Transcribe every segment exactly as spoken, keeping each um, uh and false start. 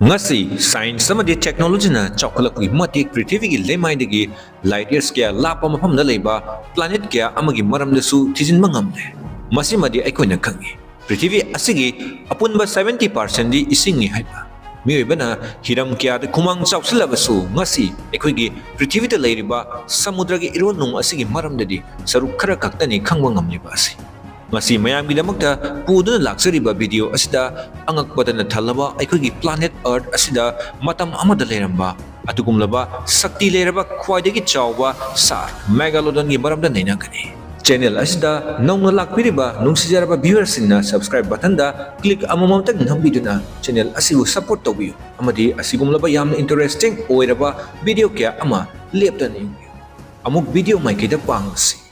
ꯉꯁꯤ science ꯑꯃꯗꯤ technologyꯅ ꯆꯥꯎꯈꯠꯂꯛꯄꯒꯤ ꯃꯇꯤꯛ ꯄ꯭ꯔꯤꯊꯤꯕꯤꯒꯤ ꯂꯩꯃꯥꯏꯗꯒꯤ light years ꯀꯌꯥ ꯂꯥꯞꯄ ꯃꯐꯝꯗ ꯂꯩꯕ planet ꯀꯌꯥ ꯑꯃꯒꯤ ꯃꯔꯝꯗꯁꯨ ꯊꯤꯖꯤꯟꯕ ꯉꯝꯂꯦ꯫ ꯃꯁꯤꯃꯗꯤ ꯑꯩꯈꯣꯏꯅ ꯈꯪꯏ, ꯄ꯭ꯔꯤꯊꯤꯕꯤ ꯑꯁꯤꯒꯤ ꯑꯄꯨꯟꯕ seventy percentꯗꯤ ꯏꯁꯤꯡꯅꯤ ꯍꯥꯏꯕ꯫ ꯃꯤꯑꯣꯏꯕꯅ ꯍꯤꯔꯝ ꯀꯌꯥꯗ ꯈꯨꯃꯥꯡ ꯆꯥꯎꯁꯤꯜꯂꯕꯁꯨ, ꯉꯁꯤ ꯑꯩꯈꯣꯏꯒꯤ ꯄ꯭ꯔꯤꯊꯤꯕꯤꯗ ꯂꯩꯔꯤꯕ ꯁꯃꯨꯗ꯭ꯔꯒꯤ ꯏꯔꯣꯟꯅꯨꯡ ꯑꯁꯤꯒꯤ ꯃꯔꯝꯗꯗꯤ ꯁꯔꯨꯛ ꯈꯔ ꯈꯛꯇꯅꯤ ꯈꯪꯕ ꯉꯝꯂꯤꯕ ꯑꯁꯤ꯫ ꯉꯁꯤ ꯃꯌꯥꯝꯒꯤꯗꯃꯛꯇ ꯄꯨꯗꯨꯅ ꯂꯥꯛꯆꯔꯤꯕ video ꯑꯁꯤꯗ ꯑꯉꯛꯄꯗꯅ ꯊꯜꯂꯕ ꯑꯩꯈꯣꯏꯒꯤ planet Earth ꯑꯁꯤꯗ ꯃꯇꯝ ꯑꯃꯗ ꯂꯩꯔꯝꯕ ꯑꯗꯨꯒꯨꯝꯂꯕ ꯁꯛꯇꯤ ꯂꯩꯔꯕ ꯈ꯭ꯋꯥꯏꯗꯒꯤ ꯆꯥꯎꯕ shark Megalodonꯒꯤ ꯃꯔꯝꯗ ꯅꯩꯅꯒꯅꯤ꯫ Channel ꯑꯁꯤꯗ ꯅꯧꯅ ꯂꯥꯛꯄꯤꯔꯤꯕ ꯅꯨꯡꯁꯤꯖꯔꯕ viewerꯁꯤꯡꯅ subscribe buttonꯗ click ꯑꯃꯃꯝꯇꯪ ꯅꯝꯕꯤꯗꯨꯅ channel ꯑꯁꯤꯕꯨ support ꯇꯧꯕꯤꯌꯨ, ꯑꯃꯗꯤ ꯑꯁꯤꯒꯨꯝꯂꯕ ꯌꯥꯝꯅ interesting ꯑꯣꯏꯔꯕ video ꯀꯌꯥ ꯑꯃ ꯂꯦꯞꯇꯅ ꯌꯦꯡꯕꯤꯌꯨ꯫ ꯑꯃꯨꯛ video ꯃꯥꯏꯀꯩꯗ ꯄꯥꯡꯂꯁꯤ꯫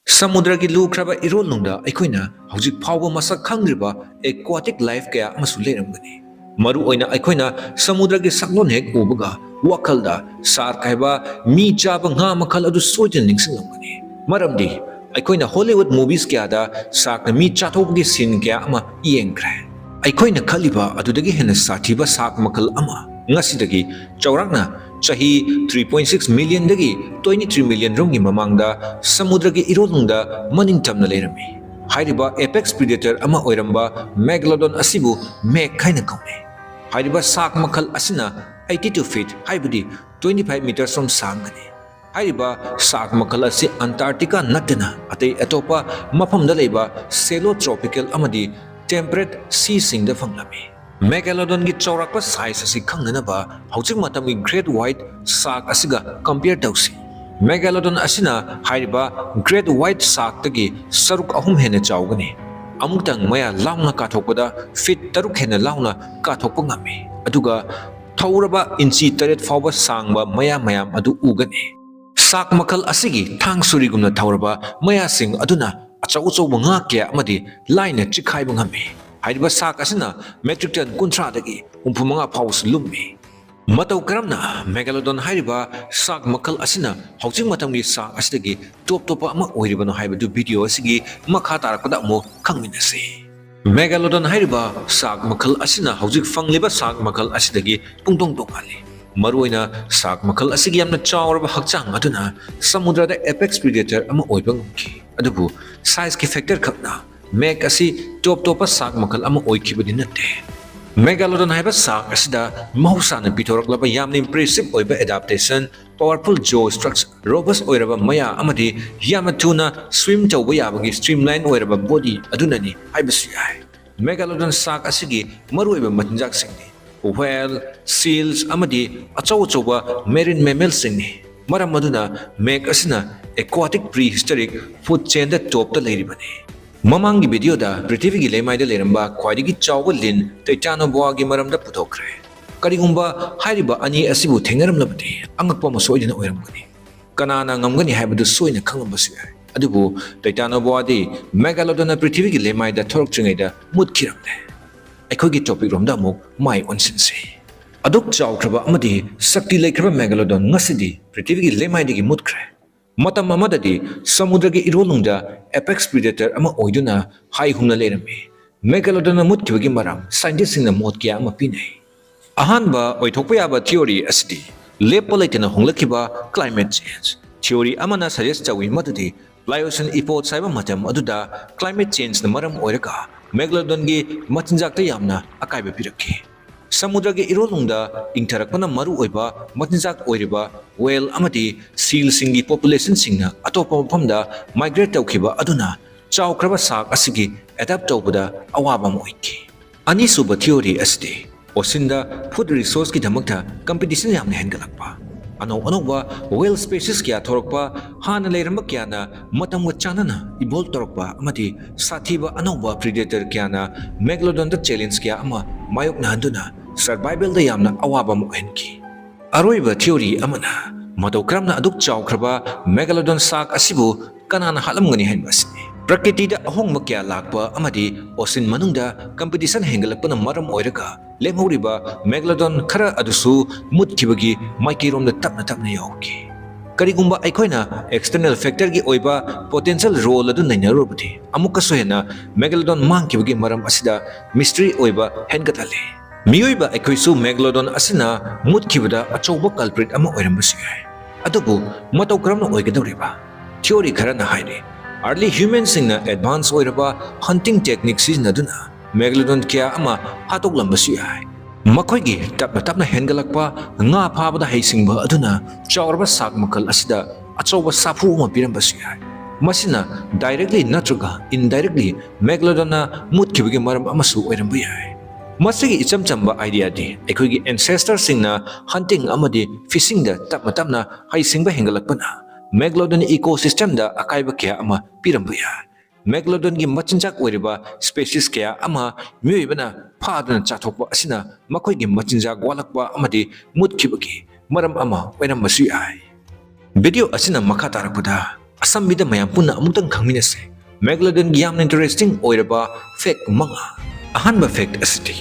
ꯁꯃꯨꯗ꯭ꯔꯒꯤ ꯂꯨꯈ꯭ꯔꯕ ꯏꯔꯣꯟꯅꯨꯡꯗ ꯑꯩꯈꯣꯏꯅ ꯍꯧꯖꯤꯛ ꯐꯥꯎꯕ ꯃꯁꯛ ꯈꯪꯗ꯭ꯔꯤꯕ aquatic life ꯀꯌꯥ ꯑꯃꯁꯨ ꯂꯩꯔꯝꯒꯅꯤ꯫ ꯃꯔꯨꯑꯣꯏꯅ ꯑꯩꯈꯣꯏꯅ ꯁꯃꯨꯗ꯭ꯔꯒꯤ ꯁꯛꯂꯣꯟ ꯍꯦꯛ ꯎꯕꯒ ꯋꯥꯈꯜꯗ shark ꯍꯥꯏꯕ ꯃꯤ ꯆꯥꯕ ꯉꯥ ꯃꯈꯜ ꯑꯗꯨ ꯁꯣꯏꯗꯅ ꯅꯤꯡꯁꯤꯡꯂꯝꯒꯅꯤ꯫ ꯃꯔꯝꯗꯤ ꯑꯩꯈꯣꯏꯅ Hollywood movies ꯀꯌꯥꯗ sharkꯅ ꯃꯤ ꯆꯥꯊꯣꯛꯄꯒꯤ scene ꯀꯌꯥ ꯑꯃ ꯌꯦꯡꯈ꯭ꯔꯦ꯫ ꯑꯩꯈꯣꯏꯅ ꯈꯜꯂꯤꯕ ꯑꯗꯨꯗꯒꯤ ꯍꯦꯟꯅ ꯁꯥꯊꯤꯕ shark ꯃꯈꯜ ꯑꯃ ꯉꯁꯤꯗꯒꯤ ꯆꯥꯎꯔꯥꯛꯅ ꯆꯍꯤ three point six millionꯗꯒꯤ twenty three million ꯔꯣꯝꯒꯤ ꯃꯃꯥꯡꯗ ꯁꯃꯨꯗ꯭ꯔꯒꯤ ꯏꯔꯣꯟꯅꯨꯡꯗ ꯃꯅꯤꯡ ꯇꯝꯅ ꯂꯩꯔꯝꯃꯤ꯫ ꯍꯥꯏꯔꯤꯕ apex predator ꯑꯃ ꯑꯣꯏꯔꯝꯕ Megalodon ꯑꯁꯤꯕꯨ ꯃꯦꯒ ꯍꯥꯏꯅ ꯀꯧꯅꯩ꯫ ꯍꯥꯏꯔꯤꯕ shark ꯃꯈꯜ ꯑꯁꯤꯅ eighty two feet, ꯍꯥꯏꯕꯗꯤ twenty five meters ꯔꯣꯝ ꯁꯥꯡꯒꯅꯤ꯫ ꯍꯥꯏꯔꯤꯕ shark ꯃꯈꯜ ꯑꯁꯤ Antarctica ꯅꯠꯇꯅ ꯑꯇꯩ ꯑꯇꯣꯞꯄ ꯃꯐꯝꯗ ꯂꯩꯕ shallow tropical ꯑꯃꯗꯤ temperate seaꯁꯤꯡꯗ ꯐꯪꯂꯝꯃꯤ꯫ Megalodonꯒꯤ ꯆꯥꯎꯔꯥꯛꯄ size ꯑꯁꯤ ꯈꯪꯅꯅꯕ ꯍꯧꯖꯤꯛ ꯃꯇꯝꯒꯤ great white shark ꯑꯁꯤꯒ compare ꯇꯧꯁꯤ꯫ Megalodon ꯑꯁꯤꯅ ꯍꯥꯏꯔꯤꯕ great white sharkꯇꯒꯤ ꯁꯔꯨꯛ ꯑꯍꯨꯝ ꯍꯦꯟꯅ ꯆꯥꯎꯒꯅꯤ꯫ ꯑꯃꯨꯛꯇꯪ ꯃꯌꯥ ꯂꯥꯎꯅ ꯀꯥꯊꯣꯛꯄꯗ feet ꯇꯔꯨꯛ ꯍꯦꯟꯅ ꯂꯥꯎꯅ ꯀꯥꯊꯣꯛꯄ ꯉꯝꯃꯤ꯫ ꯑꯗꯨꯒ ꯊꯧꯔꯕ ꯏꯟꯆꯤ ꯇꯔꯦꯠ ꯐꯥꯎꯕ ꯁꯥꯡꯕ ꯃꯌꯥ ꯃꯌꯥꯝ ꯑꯗꯨ ꯎꯒꯅꯤ꯫ Shark ꯃꯈꯜ ꯑꯁꯤꯒꯤ ꯊꯥꯡ ꯁꯨꯔꯤꯒꯨꯝꯅ ꯊꯧꯔꯕ ꯃꯌꯥꯁꯤꯡ ꯑꯗꯨꯅ ꯑꯆꯧ ꯑꯆꯧꯕ ꯉꯥ ꯀꯌꯥ ꯑꯃꯗꯤ ꯂꯥꯏꯅ ꯆꯤꯛꯈꯥꯏꯕ ꯉꯝꯃꯤ꯫ ꯍꯥꯏꯔꯤꯕ shark ꯑꯁꯤꯅ metric ton ꯀꯨꯟꯊ꯭ꯔꯥꯗꯒꯤ ꯍꯨꯝꯐꯨ ꯃꯉꯥ ꯐꯥꯎꯕꯁꯨ ꯂꯨꯝꯃꯤ꯫ ꯃꯇꯧ ꯀꯔꯝꯅ Megalodon ꯍꯥꯏꯔꯤꯕ shark ꯃꯈꯜ ꯑꯁꯤꯅ ꯍꯧꯖꯤꯛ ꯃꯇꯝꯒꯤ shark ꯑꯁꯤꯗꯒꯤ ꯇꯣꯞ ꯇꯣꯞꯄ ꯑꯃ ꯑꯣꯏꯔꯤꯕꯅꯣ ꯍꯥꯏꯕꯗꯨ video ꯑꯁꯤꯒꯤ ꯃꯈꯥ ꯇꯥꯔꯛꯄꯗ ꯑꯃꯨꯛ ꯈꯪꯃꯤꯟꯅꯁꯤ꯫ Megalodon ꯍꯥꯏꯔꯤꯕ shark ꯃꯈꯜ ꯑꯁꯤꯅ ꯍꯧꯖꯤꯛ ꯐꯪꯂꯤꯕ shark ꯃꯈꯜ ꯑꯁꯤꯗꯒꯤ ꯄꯨꯡꯇꯣꯡ ꯇꯣꯉꯥꯜꯂꯤ꯫ ꯃꯔꯨꯑꯣꯏꯅ shark ꯃꯈꯜ ꯑꯁꯤꯒꯤ ꯌꯥꯝꯅ ꯆꯥꯎꯔꯕ ꯍꯛꯆꯥꯡ ꯑꯗꯨꯅ ꯁꯃꯨꯗ꯭ꯔꯗ apex predator ꯑꯃ ꯑꯣꯏꯕ ꯉꯝꯈꯤ꯫ ꯑꯗꯨꯕꯨ sizeꯀꯤ factor ꯈꯛꯅ ꯃꯦꯒ ꯑꯁꯤ ꯇꯣꯞ ꯇꯣꯞꯄ shark ꯃꯈꯜ ꯑꯃ ꯑꯣꯏꯈꯤꯕꯗꯤ ꯅꯠꯇꯦ꯫ Megalodon ꯍꯥꯏꯕ shark ꯑꯁꯤꯗ ꯃꯍꯧꯁꯥꯅ ꯄꯤꯊꯣꯔꯛꯂꯕ ꯌꯥꯝꯅ impressive ꯑꯣꯏꯕ adaptation, powerful jaw structure, robust ꯑꯣꯏꯔꯕ ꯃꯌꯥ ꯑꯃꯗꯤ ꯌꯥꯝꯅ ꯊꯨꯅ swim ꯇꯧꯕ ꯌꯥꯕꯒꯤ streamline ꯑꯣꯏꯔꯕ body ꯑꯗꯨꯅꯅꯤ ꯍꯥꯏꯕꯁꯨ ꯌꯥꯏ꯫ Megalodon shark ꯑꯁꯤꯒꯤ ꯃꯔꯨꯑꯣꯏꯕ ꯃꯆꯤꯟꯖꯥꯛꯁꯤꯡꯗꯤ whale, seals ꯑꯃꯗꯤ ꯑꯆꯧ ꯑꯆꯧꯕ marine mammalꯁꯤꯡꯅꯤ꯫ ꯃꯔꯝ ꯑꯗꯨꯅ ꯃꯦꯒ ꯑꯁꯤꯅ aquatic prehistoric food chainꯗ topꯇ ꯂꯩꯔꯤꯕꯅꯤ꯫ ꯃꯃꯥꯡꯒꯤ videoꯗ ꯄ꯭ꯔꯤꯊꯤꯕꯤꯒꯤ ꯂꯩꯃꯥꯏꯗ ꯂꯩꯔꯝꯕ ꯈ꯭ꯋꯥꯏꯗꯒꯤ ꯆꯥꯎꯕ ꯂꯤꯟ Titanoboaꯒꯤ ꯃꯔꯝꯗ ꯄꯨꯊꯣꯛꯈ꯭ꯔꯦ꯫ ꯀꯔꯤꯒꯨꯝꯕ ꯍꯥꯏꯔꯤꯕ ꯑꯅꯤ ꯑꯁꯤꯕꯨ ꯊꯦꯡꯅꯔꯝꯂꯕꯗꯤ ꯑꯉꯛꯄ ꯑꯃ ꯁꯣꯏꯗꯅ ꯑꯣꯏꯔꯝꯒꯅꯤ꯫ ꯀꯅꯥꯅ ꯉꯝꯒꯅꯤ ꯍꯥꯏꯕꯗꯨ ꯁꯣꯏꯅ ꯈꯪꯂꯝꯕꯁꯨ ꯌꯥꯏ꯫ ꯑꯗꯨꯕꯨ Titanoboaꯗꯤ Megalodonꯅ ꯄ꯭ꯔꯤꯊꯤꯕꯤꯒꯤ ꯂꯩꯃꯥꯏꯗ ꯊꯣꯔꯛꯇ꯭ꯔꯤꯉꯩꯗ ꯃꯨꯠꯈꯤꯔꯝꯂꯦ꯫ ꯑꯩꯈꯣꯏꯒꯤ topicꯔꯣꯝꯗ ꯑꯃꯨꯛ ꯃꯥꯏ ꯑꯣꯟꯁꯤꯟꯁꯤ꯫ ꯑꯗꯨꯛ ꯆꯥꯎꯈ꯭ꯔꯕ ꯑꯃꯗꯤ ꯁꯛꯇꯤ ꯂꯩꯈ꯭ꯔꯕ Megalodon ꯉꯁꯤꯗꯤ ꯄ꯭ꯔꯤꯊꯤꯕꯤꯒꯤ ꯂꯩꯃꯥꯏꯗꯒꯤ ꯃꯨꯠꯈ꯭ꯔꯦ꯫ ꯃꯇꯝ ꯑꯃꯗꯗꯤ ꯁꯃꯨꯗ꯭ꯔꯒꯤ ꯏꯔꯣꯜꯅꯨꯡꯗ apex predator ꯑꯃ ꯑꯣꯏꯗꯨꯅ ꯍꯥꯏ ꯍꯨꯝꯅ ꯂꯩꯔꯝꯃꯤ꯫ Megalodonꯅ ꯃꯨꯠꯈꯤꯕꯒꯤ ꯃꯔꯝ scientistꯁꯤꯡꯅ ꯃꯣꯠ ꯀꯌꯥ ꯑꯃ ꯄꯤꯅꯩ꯫ ꯑꯍꯥꯟꯕ ꯑꯣꯏꯊꯣꯛꯄ ꯌꯥꯕ theory ꯑꯁꯤꯗꯤ ꯂꯦꯞꯄ ꯂꯩꯇꯅ ꯍꯣꯡꯂꯛꯈꯤꯕ climate change꯫ Theory ꯑꯃꯅ suggest ꯇꯧꯏ ꯃꯗꯨꯗꯤ Pliocene epoch ꯍꯥꯏꯕ ꯃꯇꯝ ꯑꯗꯨꯗ climate changeꯅ ꯃꯔꯝ ꯑꯣꯏꯔꯒ Megalodonꯒꯤ ꯃꯆꯤꯟꯖꯥꯛꯇ ꯌꯥꯝꯅ ꯑꯀꯥꯏꯕ ꯄꯤꯔꯛꯈꯤ꯫ ꯁꯃꯨꯗ꯭ꯔꯒꯤ ꯏꯔꯣꯜꯅꯨꯡꯗ ꯏꯪꯊꯔꯛꯄꯅ ꯃꯔꯨ ꯑꯣꯏꯕ ꯃꯆꯤꯟꯖꯥꯛ ꯑꯣꯏꯔꯤꯕ whale ꯑꯃꯗꯤ sealꯁꯤꯡꯒꯤ populationꯁꯤꯡꯅ ꯑꯇꯣꯞꯄ ꯃꯐꯝꯗ migrate ꯇꯧꯈꯤꯕ ꯑꯗꯨꯅ ꯆꯥꯎꯈ꯭ꯔꯕ shark ꯑꯁꯤꯒꯤ adapt ꯇꯧꯕꯗ ꯑꯋꯥꯕ ꯑꯃ ꯑꯣꯏꯈꯤ꯫ ꯑꯅꯤꯁꯨꯕ theory ꯑꯁꯤꯗꯤ oceanꯗ food resourceꯀꯤꯗꯃꯛꯇ competition ꯌꯥꯝꯅ ꯍꯦꯟꯒꯠꯂꯛꯄ, ꯑꯅꯧ ꯑꯅꯧꯕ whale species ꯀꯌꯥ ꯊꯣꯔꯛꯄ, ꯍꯥꯟꯅ ꯂꯩꯔꯝꯕ ꯀꯌꯥꯅ ꯃꯇꯝꯒ ꯆꯥꯟꯅꯅ evolve ꯇꯧꯔꯛꯄ ꯑꯃꯗꯤ ꯁꯥꯊꯤꯕ ꯑꯅꯧꯕ predator ꯀꯌꯥꯅ Megalodonꯗ challenge ꯀꯌꯥ ꯑꯃ ꯃꯥꯌꯣꯛꯅꯍꯟꯗꯨꯅ survivalꯗ ꯌꯥꯝꯅ ꯑꯋꯥꯕ ꯑꯃ ꯑꯣꯏꯍꯟꯈꯤ꯫ ꯑꯔꯣꯏꯕ theory ꯑꯃꯅ ꯃꯇꯧ ꯀꯔꯝꯅ ꯑꯗꯨꯛ ꯆꯥꯎꯈ꯭ꯔꯕ Megalodon shark ꯑꯁꯤꯕꯨ ꯀꯅꯥꯅ ꯍꯥꯠꯂꯝꯒꯅꯤ ꯍꯥꯏꯕ ꯑꯁꯤꯅꯤ꯫ ꯄ꯭ꯔꯀ꯭ꯔꯤꯇꯤꯗ ꯑꯍꯣꯡꯕ ꯀꯌꯥ ꯂꯥꯛꯄ ꯑꯃꯗꯤ ocean ꯃꯅꯨꯡꯗ competition ꯍꯦꯟꯒꯠꯂꯛꯄꯅ ꯃꯔꯝ ꯑꯣꯏꯔꯒ ꯂꯦꯝꯍꯧꯔꯤꯕ Megalodon ꯈꯔ ꯑꯗꯨꯁꯨ ꯃꯨꯠꯈꯤꯕꯒꯤ ꯃꯥꯏꯀꯩꯔꯣꯝꯗ ꯇꯞꯅ ꯇꯞꯅ ꯌꯧꯈꯤ꯫ ꯀꯔꯤꯒꯨꯝꯕ ꯑꯩꯈꯣꯏꯅ external factorꯒꯤ ꯑꯣꯏꯕ potential role ꯑꯗꯨ ꯅꯩꯅꯔꯨꯔꯕꯗꯤ, ꯑꯃꯨꯛꯀꯁꯨ ꯍꯦꯟꯅ Megalodon ꯃꯥꯡꯈꯤꯕꯒꯤ ꯃꯔꯝ ꯑꯁꯤꯗ mystery ꯑꯣꯏꯕ ꯍꯦꯟꯒꯠꯍꯜꯂꯤ꯫ ꯃꯤꯑꯣꯏꯕ ꯑꯩꯈꯣꯏꯁꯨ Megalodon ꯑꯁꯤꯅ ꯃꯨꯠꯈꯤꯕꯗ ꯑꯆꯧꯕ culprit ꯑꯃ ꯑꯣꯏꯔꯝꯕꯁꯨ ꯌꯥꯏ꯫ ꯑꯗꯨꯕꯨ ꯃꯇꯧ ꯀꯔꯝꯅ ꯑꯣꯏꯒꯗꯧꯔꯤꯕ? Theory ꯈꯔꯅ ꯍꯥꯏꯔꯤ, early humanꯁꯤꯡꯅ advance ꯑꯣꯏꯔꯕ hunting technique ꯁꯤꯖꯤꯟꯅꯗꯨꯅ Megalodon ꯀꯌꯥ ꯑꯃ ꯍꯥꯠꯇꯣꯛꯂꯝꯕꯁꯨ ꯌꯥꯏ꯫ ꯃꯈꯣꯏꯒꯤ ꯇꯞꯅ ꯇꯞꯅ ꯍꯦꯟꯒꯠꯂꯛꯄ ꯉꯥ ꯐꯥꯕꯗ ꯍꯩꯁꯤꯡꯕ ꯑꯗꯨꯅ ꯆꯥꯎꯔꯕ shark ꯃꯈꯜ ꯑꯁꯤꯗ ꯑꯆꯧꯕ ꯁꯥꯐꯨ ꯑꯃ ꯄꯤꯔꯝꯕꯁꯨ ꯌꯥꯏ꯫ ꯃꯁꯤꯅ directly ꯅꯠꯇ꯭ꯔꯒ indirectly Megalodonꯅ ꯃꯨꯠꯈꯤꯕꯒꯤ ꯃꯔꯝ ꯑꯃꯁꯨ ꯑꯣꯏꯔꯝꯕ ꯌꯥꯏ꯫ ꯃꯁꯤꯒꯤ ꯏꯆꯝ ꯆꯝꯕ ideaꯗꯤ ꯑꯩꯈꯣꯏꯒꯤ ancestorꯁꯤꯡꯅ hunting ꯑꯃꯗꯤ fishingꯗ ꯇꯞꯅ ꯇꯞꯅ ꯍꯩꯁꯤꯡꯕ ꯍꯦꯟꯒꯠꯂꯛꯄꯅ Megalodon ecosystemꯗ ꯑꯀꯥꯏꯕ ꯀꯌꯥ ꯑꯃ ꯄꯤꯔꯝꯕ ꯌꯥꯏ꯫ Megalodonꯒꯤ ꯃꯆꯤꯟꯖꯥꯛ ꯑꯣꯏꯔꯤꯕ species ꯀꯌꯥ ꯑꯃ ꯃꯤꯑꯣꯏꯕꯅ ꯐꯥꯗꯨꯅ ꯆꯥꯊꯣꯛꯄ ꯑꯁꯤꯅ ꯃꯈꯣꯏꯒꯤ ꯃꯆꯤꯟꯖꯥꯛ ꯋꯥꯠꯂꯛꯄ ꯑꯃꯗꯤ ꯃꯨꯠꯈꯤꯕꯒꯤ ꯃꯔꯝ ꯑꯃ ꯑꯣꯏꯔꯝꯕꯁꯨ ꯌꯥꯏ꯫ Video ꯑꯁꯤꯅ ꯃꯈꯥ ꯇꯥꯔꯛꯄꯗ ꯑꯁꯝꯕꯤꯗ ꯃꯌꯥꯝ ꯄꯨꯟꯅ ꯑꯃꯨꯛꯇꯪ ꯈꯪꯃꯤꯟꯅꯁꯦ꯫ Megalodonꯒꯤ ꯌꯥꯝꯅ interesting ꯑꯣꯏꯔꯕ fact ꯃꯉꯥ꯫ ꯑꯍꯥꯟꯕ fact ꯑꯁꯤꯗꯤ,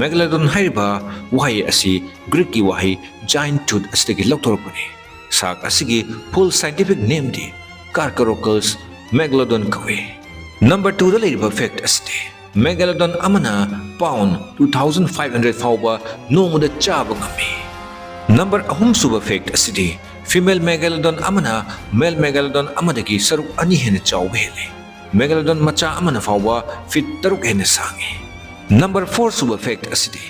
Megalodon ꯍꯥꯏꯔꯤꯕ ꯋꯥꯍꯩ ꯑꯁꯤ Greekꯀꯤ ꯋꯥꯍꯩ giant tooth ꯑꯁꯤꯗꯒꯤ ꯂꯧꯊꯣꯔꯛꯄꯅꯤ꯫ Shark ꯑꯁꯤꯒꯤ full scientific nameꯗꯤ Carcharocus megalodon ꯀꯧꯏ꯫ Number twoꯗ ꯂꯩꯔꯤꯕ fact ꯑꯁꯤꯗꯤ, Megalodon ꯑꯃꯅ pound two thousand five hundred ꯐꯥꯎꯕ ꯅꯣꯡꯃꯗ ꯆꯥꯕ ꯉꯝꯃꯤ꯫ Number ꯑꯍꯨꯝꯁꯨꯕ fact ꯑꯁꯤꯗꯤ, female Megalodon ꯑꯃꯅ male Megalodon ꯑꯃꯗꯒꯤ ꯁꯔꯨꯛ ꯑꯅꯤ ꯍꯦꯟꯅ ꯆꯥꯎꯕ ꯍꯦꯜꯂꯤ꯫ Megalodon ꯃꯆꯥ ꯑꯃꯅ ꯐꯥꯎꯕ feet ꯇꯔꯨꯛ ꯍꯦꯟꯅ ꯁꯥꯡꯏ꯫ Number fourꯁꯨꯕ fact ꯑꯁꯤꯗꯤ,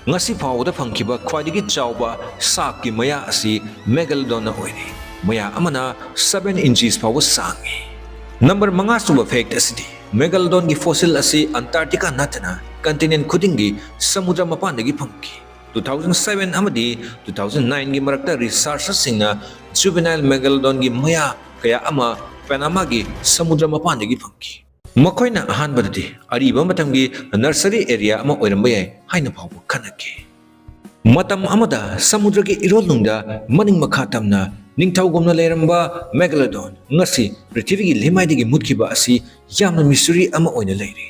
ꯉꯁꯤ ꯐꯥꯎꯕꯗ ꯐꯪꯈꯤꯕ ꯈ꯭ꯋꯥꯏꯗꯒꯤ ꯆꯥꯎꯕ sharkꯀꯤ ꯃꯌꯥ ꯑꯁꯤ Megalodonꯅ ꯑꯣꯏꯔꯤ꯫ ꯃꯌꯥ ꯑꯃꯅ seven inches ꯐꯥꯎꯕ ꯁꯥꯡꯏ꯫ Number ꯃꯉꯥꯁꯨꯕ fact ꯑꯁꯤꯗꯤ, Megalodonꯒꯤ fossil ꯑꯁꯤ Antarctica ꯅꯠꯇꯅ continent ꯈꯨꯗꯤꯡꯒꯤ ꯁꯃꯨꯗ꯭ꯔ ꯃꯄꯥꯟꯗꯒꯤ ꯐꯪꯈꯤ꯫ Two thousand seven ꯑꯃꯗꯤ two thousand nineꯒꯤ ꯃꯔꯛꯇ researcherꯁꯤꯡꯅ juvenile Megalodonꯒꯤ ꯃꯌꯥ ꯀꯌꯥ ꯑꯃ Panamaꯒꯤ ꯁꯃꯨꯗ꯭ꯔ ꯃꯄꯥꯟꯗꯒꯤ ꯐꯪꯈꯤ꯫ ꯃꯈꯣꯏꯅ ꯑꯍꯥꯟꯕꯗꯗꯤ ꯑꯔꯤꯕ ꯃꯇꯝꯒꯤ nursery area ꯑꯃ ꯑꯣꯏꯔꯝꯕ ꯌꯥꯏ ꯍꯥꯏꯅ ꯐꯥꯎꯕ ꯈꯟꯅꯈꯤ꯫ ꯃꯇꯝ ꯑꯃꯗ ꯁꯃꯨꯗ꯭ꯔꯒꯤ ꯏꯔꯣꯜꯅꯨꯡꯗ ꯃꯅꯤꯡ ꯃꯈꯥ ꯇꯝꯅ ꯅꯤꯡꯊꯧꯒꯨꯝꯅ ꯂꯩꯔꯝꯕ Megalodon ꯉꯁꯤ ꯄ꯭ꯔꯤꯊꯤꯕꯤꯒꯤ ꯂꯩꯃꯥꯏꯗꯒꯤ ꯃꯨꯠꯈꯤꯕ ꯑꯁꯤ ꯌꯥꯝꯅ mystery ꯑꯃ ꯑꯣꯏꯅ ꯂꯩꯔꯤ꯫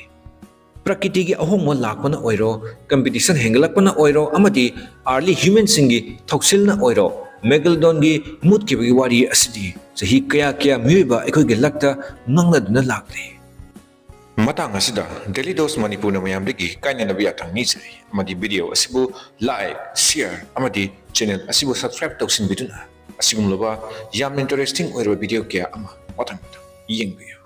ꯄ꯭ꯔꯀꯤꯇꯤꯒꯤ ꯑꯍꯣꯡꯕ ꯂꯥꯛꯄꯅ ꯑꯣꯏꯔꯣ, competition ꯍꯦꯟꯒꯠꯂꯛꯄꯅ ꯑꯣꯏꯔꯣ, ꯑꯃꯗꯤ early humanꯁꯤꯡꯒꯤ ꯊꯧꯁꯤꯜꯅ ꯑꯣꯏꯔꯣ, ꯃꯦꯒꯥꯂꯣꯗꯣꯟꯒꯤ ꯃꯨꯠꯈꯤꯕꯒꯤ ꯋꯥꯔꯤ ꯑꯁꯤꯗꯤ ꯆꯍꯤ ꯀꯌꯥ ꯀꯌꯥ ꯃꯤꯑꯣꯏꯕ ꯑꯩꯈꯣꯏꯒꯤ ꯂꯛꯇ ꯉꯥꯡꯅꯗꯨꯅ ꯂꯥꯛꯂꯤ꯫ ꯃꯇꯥꯡ ꯑꯁꯤꯗ Daily Dose ꯃꯅꯤꯄꯨꯔꯅ ꯃꯌꯥꯝꯗꯒꯤ ꯀꯥꯏꯅꯅꯕ ꯌꯥꯊꯪ ꯅꯤꯖꯔꯤ, ꯑꯃꯗꯤ video ꯑꯁꯤꯕꯨ like, share ꯑꯃꯗꯤ channel ꯑꯁꯤꯕꯨ subscribe ꯇꯧꯁꯤꯟꯕꯤꯗꯨꯅ ꯑꯁꯤꯒꯨꯝꯂꯕ ꯌꯥꯝꯅ interesting ꯑꯣꯏꯔꯕ video ꯀꯌꯥ ꯑꯃ ꯃꯊꯪ ꯃꯊꯪ ꯌꯦꯡꯕꯤꯌꯨ꯫